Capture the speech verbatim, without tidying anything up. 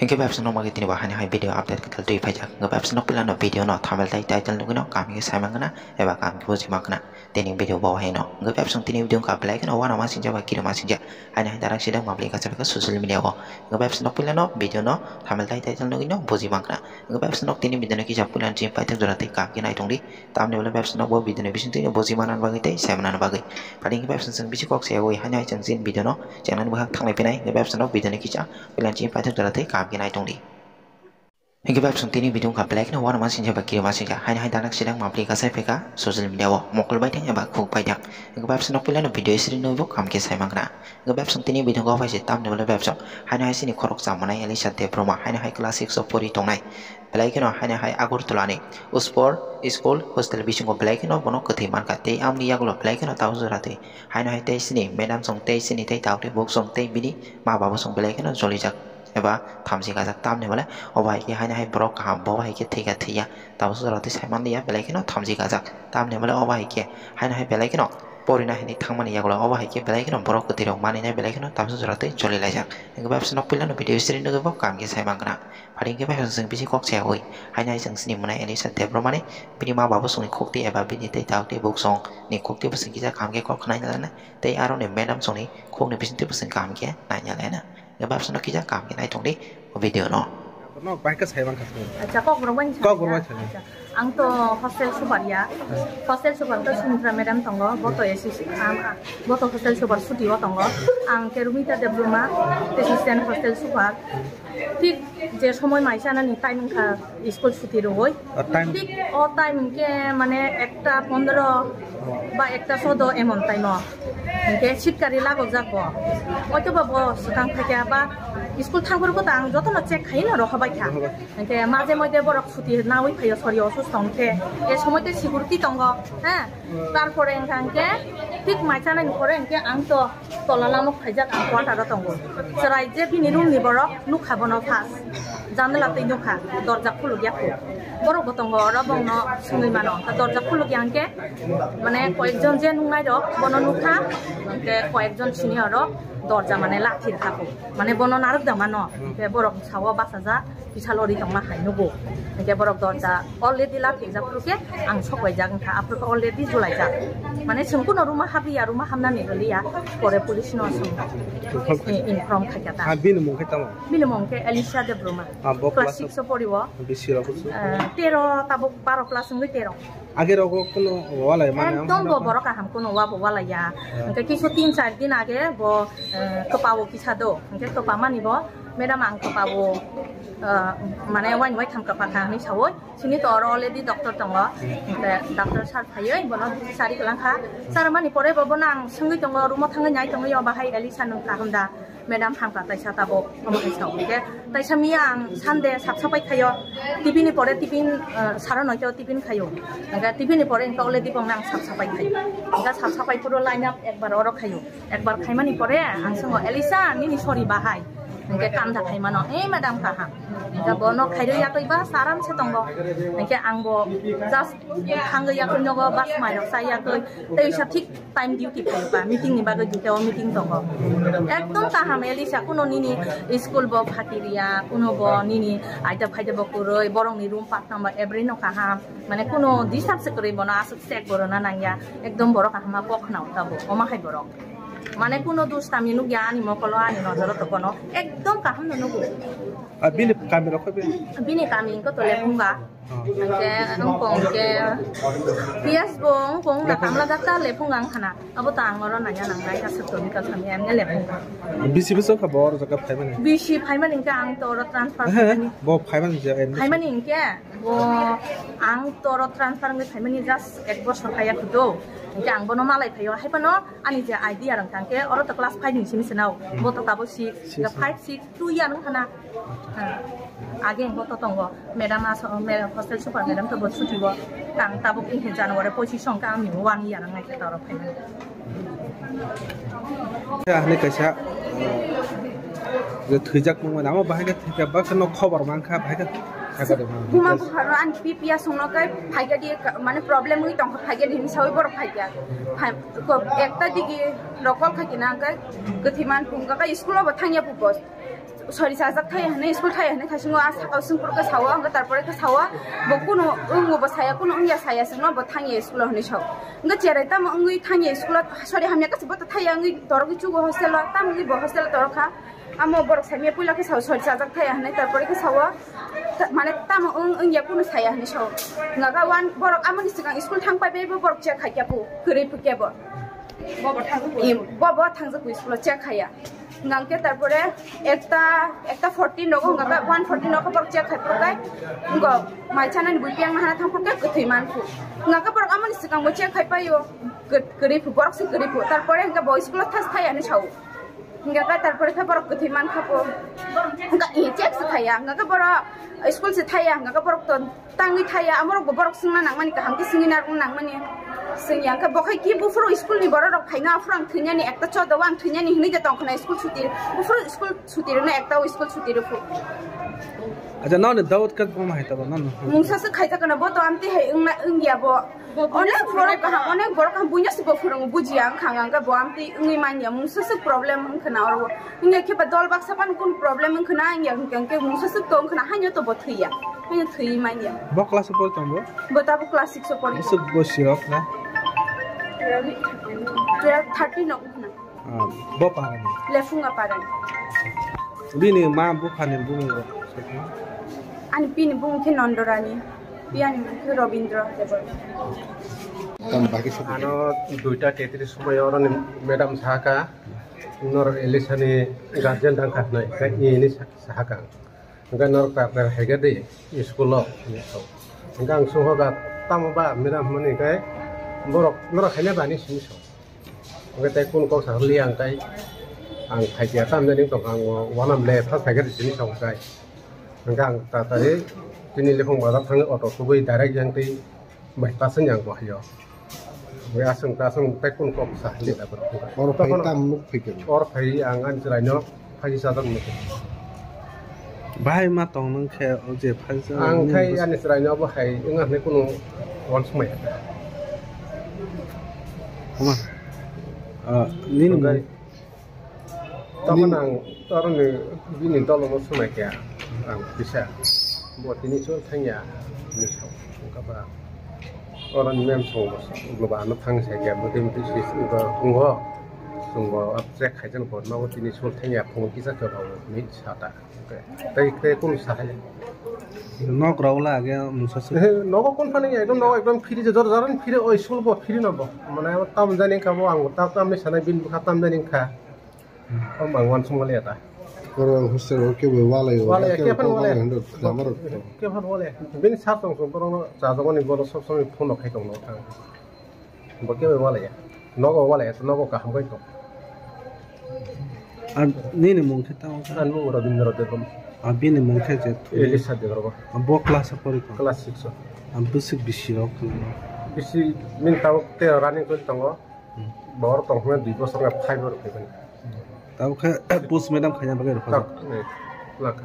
Hingke bebsong nokma khe tini bo haino hai video update kwtal twi phaijak. Hingke bebsong nok pilano video no thumbnail tai title nugwino kaham khe sai mankha na eba kaham khe buji mankha na. Tini video bo haino. Hingke bebsong tini video wngkha belai kheno uanama singjak ba kirima singjak. Haino hai darak sidang mabli kacha phaikha social media o. Hingke bebsong nok pilano video no thumbnail tai title nugwino buji mankha na. Hingke bebsong nok tini video no kisa puilan chini paithak jora tei kaham khe nai tongdi. Tamni ulo bebsong nok bo video ni bisingtwi buji manna bagwi tei sai manna bagwi. Phadi hingke bebsong chwng bisi kok se ui haino hai chwng chini video no channel bwkhak thanglai phinai. Hingke bebsong nok video ni kisa puilan chini paithak jora tei kaham khe nai tongdi. Hingke bebsong tini video wngkha belai kheno uanama singjak ba kirima singjak. Haino hai darak sidang mabli kacha phaikha social media o mokol baithang eba khuk baithang. Hingke bebsong nok pilano video isiri nugwi bo kaham khe sai mankha na. Hingke bebsong tini video kok phaise tamni ulo bebsong haino hai chini khorok chamanai Elisa Debbarma haino hai class six o pori tongnai. Belai kheno haino hai Agartala ni Uspor school hostel bisingo belai kheno bono kwthwi mankha tei amni yagulo belai kheno tabuk jora twi haino hai tei chini madam song tei chini tei tabuk tei buk song tei bini ma baba song belai kheno jolijak eba thamchi kajak tamni bole obo hai khe haino hai borok kaham bo hai khe thwikha thwiya tabuk jora twi sai manliya belai kheno thamchi kajak tamni bole obo hai khe haino hai belai kheno porina hinwi thangmani yagulo obo hai khe belai kheno borok kwthwi rok manwi nai belai kheno tabuk jora twi jolilaijak. Hingke bebsong nok pilano video isiri nugwi bo kaham khe sai mankha na. Phadi hingke bebsong chwng bisi kok se ui haino hai chwng chini mwnai Elisa Debbarma ni bini ma baba songni khukti eba bini tei tabuk tei buk song ni khukti bwswng kisa kaham khe kok khnai na tei aroni madam songni khukni bisingtwi bwswng kaham khe nai na lena. Hingke bebsong no kisa kaham khe nai tongdi o video no. Borok no bahai khe sai mankha. Acha, kok borok bai Kok borok bai sai. Acha. Ang to hostel super ya. Hostel super to Sumitra madam tongo. Bo to S S C, am, a, bo to hostel super suti o tongo. Ang ke Rumita Debbarma, assistant hostel super. Thik je somoi mai chanani time wngkha school suti rwui. O time. Thik o time hwnkhe mane ekta pondro ba ekta sodo emon time o. Hwnkhe sitkari lagokjak bo. Oito ba bo swkang phaikha ba school thangphuru kota ang jotono check khaino rohobaikha. Rohobai. Hwnkhe maje moide borok suti nawi phaio sori osusto hwnkhe. E somoi tei security tongo, he. Tarpore hwnkha hwnkhe thik mai chanani pore hwnkhe ang to tola lamok phaijak ang quarter o tongo. Chwrai je bini room ni borok nukha bono first. Janala twi nukha, dorja khuluk ya khu. Borok bo tongo oro bongno swngwi mano. Ta dorja khuluk ya hwnkhe mane koyekjon je nuknai rok bono nukha, hwnkhe koyekjon senior rok dorja mane lathir kha khu. Mane bono narwk da mano. Hwnkhe borok sao bachajak. Kisa lori tongma hai nugo. Hingke borok dorja already laphikjak phuru khe ang sok baijak wngkha, aphuru khe already julaijak. Mane chwng kuno room o habliya, room o hamnani rwliya, pore police no chwng, eh, inform khaikha ta. Ah, bini mung khe tamo? Bini mung khe Elisha Debbarma. Ah, bo class class six o pori o. Bisi rok bwswk? Eh, tero tabuk baro class wngwi tero. Age rogo kuno walai mane ekdom bo borok kaham kuno wa bo walai ya. Ya. Hingke kisu tin char din age bo, eh, kwpa o kisa do. Hingke kwpa mani bo, madam ang kwpa o, eh, mane wain wai tham kwpa kha hinwi sawi. Sini to oro already doctor tongo. Hingke doctor sir phaiwi bono sari kwlang kha. Sir mani pore bo bono ang swngwi tongo, room o thangwi nai tongwi o bahai Elisa nwng kaham da. Madam hangka taisa tabuk omo hai sao. Hingke taisa miya ang Sunday sap sapai khaio. Tiffin ni pore tiffin, eh, saro noito tiffin khaio. Hingke tiffin ni pore hingke already bongno ang sap sapai khaio. Hingke sap sapai phuru line up ekbar oro khaio. Ekbar khaimani pore ang songo, "Elisa, nini sori bahai?" Hingke kanda khaimano, "Eh, madam kaham." Hingke bono khairwi yakwi ba saram se tongo. Hingke ang bo just thangwi yakwi nogo bas mairok chai yakwi. Tei wngsa thik time duty phaio ba, meeting ni bagwi duita o meeting tongo. Ekdom kaham Elisa, kuno nini school bo phati riya, kuno bo nini aida phaida bo kwrwi, borok ni room part number every no kaham, mane kuno disturb se kwrwi, bono aswk check bo rwna nangya, ekdom borok kaham ma kok khna o tabuk, omo hai borok. Mane kuno dustami nukya ani mokolo, ani nojoro to bono ekdom kaham no nugo. Ah, bini kami rok khe bini? Bini kami wngkha to Lephunga. Hingke wngkong ke P S bo wngkong na kamla gata Lephunga wngkhana. Abo to ang oro nanya nangnai, aswk tongwi ka thani M L A Lephunga. Bisi bwswk kha bo oro jaga phaimani? Bisi phaimani hingke ang to oro transfer He, phaimani. Bo phaimani je admission? Phaimani hingke bo ang to oro transfer wngwi phaimani just ek bosor kaya kudo. Hingke ang bono malai phaio, hai phano ani je idea rang kangke oro to class five ni simi swnao. Bo to tabo six, Six. Five, six, two year wngkhana. Age hingke to tongo, madam aso, me-, hostel super madam to bo chuti bo. Tang tabuk in January pochis song ka ami one year ang naikhe toro phaimani. Ani kaisa, je thwijak nungmani, amo bahai khe thwikha, baksa no khobor mankha, bahai khe sakha de. Buma bupharo ani P P S songno khe phaikha di, mane problem wi tongkha, phaikha di hinwi sawi borok phaikha. Phai-, ko-, ekta digi rokol khaikhe na khe kwthwi man phungkha khe school o bo thangya bu bos. Sori chajak thai hwnwi, school thai hwnwi thaisingo a sakao swngphuru khe sao, hwnkhe tarpore khe sao, bo kunu wngo bo saya, kunu wngya saya chwngno bo thangya school-o hwnwi sao. Hwnkhe cherai tamo wngwi thangya school-o, sori hamya khe bo to thaiya wngwi torogwi chugo hostel-o, tamo wngwi bo hostel-o torokha. Amo borok saimya puila khe sao, sori chajak thai hwnwi, tarpore khe sao, ta-, mane tamo wng-, wngya kunu saya hwnwi sao. Hwnkhe one borok amoni swkang school thang pai bai bo borok check khai khe bo, kwrwi phu khe bo. Bobo thangjak bo school-o check khaiya. Hwnkhe tarpore ekta, ekta forty nogo hwnkhe one forty nogo borok check khai phuru khe, wngkha mai chanani bui piyang hana thang phuru khe kwthwi man phu. Hwnkhe borok amoni swkang bo check khai paio, kwrwi phu, borok se kwrwi phu. Tarpore hwnkhe bo school-o thas thai hwnwi sao. Hwnkhe tarpore khe borok kwthwi man kha phu. Hwnkhe check se khaiya, hwnkhe borok school se thaiya, hwnkhe borok to tangwi thaiya, amorok bo borok swngna nangmani, kaham khe swngwi narwkna nangmani. Swngya, hwnkhe bo khai ki buphuru school ni borok rok phaino, aphuru ang thwinani ekta chodo o, ang thwinani hinwi je tongkhwna school suti, buphuru school suti rwna ekta o school suti rwphu. Acha, noni doubt khe buma hai tabo, noni. Mungsa se khaijak kana bo to amtwi hai wngna wngya bo. Onek borok kaham, onek borok kaham buino se bo phwrwngo, bujiya wngkha, hwnkhe bo amtwi wngwi manya, mungsa se problem wngkha na oro. Hingke khe ba dol baksa pan kun problem wngkha na, hingke, hingke, hingke mungsa swk tong khna, haino to bo thwiya. Haino thwi manya. Bo class o pori tongo? Bo tabo class six o pori. Bwswk bo sirok na? Twelve thirteen no khna. Ah, bo parani? Lefunga parani. Bini ma buphani bumung rok? Ani bini bumung khe Nondorani. Biyani mung khe Robindra Debbarma. Ano duita tetris somoi oro ni madam saka. Norok Elisha ni guardian dang kha hwnwi, hwnkhe nini sa-, sahakang. Hwnkhe norok ta ta haikhe de school o, hinwi sao. Hwnkhe ang sungkha tamo ba madam hwnmani hwnkhe borok norok haina bani simi sao. Hwnkhe tei kunu kok sa liya ang tei ang phaikhe tamjani tongkha ang wanam le first phaikhe simi sao hwnkhe. Hwnkhe ang ta ta ri tini lephung bazar thangwi auto tubui direct yang tei Bai, ta seng yang bo hayo. Bai, aswng, ta seng, tei kun kok sa, hini da bro. Oro phai tam nuk phai khe. Oro phai ang ani chwraino phai sa dok nuk. Bahai ma tong nang khe, o je phai sa. Ang khai ani chwraino bo hai, wng ani kunu wan smai. Kuma. Ah, nini. Tamo nang, tamo ni bini dolomo swnai khe ang kisa. Bo tini chwng thangya, tini chwng wngkha ba. Oro ni mem song bo, ulo ba ano thang sai khe, muti muti si wngkha, wngkha. Chwng bo check khaijak bo, nogo tini chwng thangya, phung kisa khe ba, ni sata. Tei, tei kunu sahai. Nok rok la age mungsa se. He, nogo kun phani ekdom, nogo ekdom free je, jor, jor free, oi school bo free no bo. Mane tam jani kha bo, ang ta tam ni sanai bin bwkha tam jani kha. Om bang wan sung wale ta. Oro hostel o kebo wale o, wale, kebo kebo wale. Wale hando, jamar. Kebo wale. Bin sa tong sung borok no cha jagoni bolo sob sob phone no khai tong no. Bo kebo wale ya. Nogo wale ya, nogo kaham kai tong. Ar nini mung khe tamo kha? Ani mung Rabindra Debbarma. A bini mung khe je thwi. Elisha Debbarma. A bo class o pori kha? Class six o. A bwswk bisi rok. Bisi min tamo te running koi tongo. Bor tong hwnwi dui bosor khe five o rwkhe mani. Tamo khe post madam khaina bagwi rwkha. Tak, eh, laka.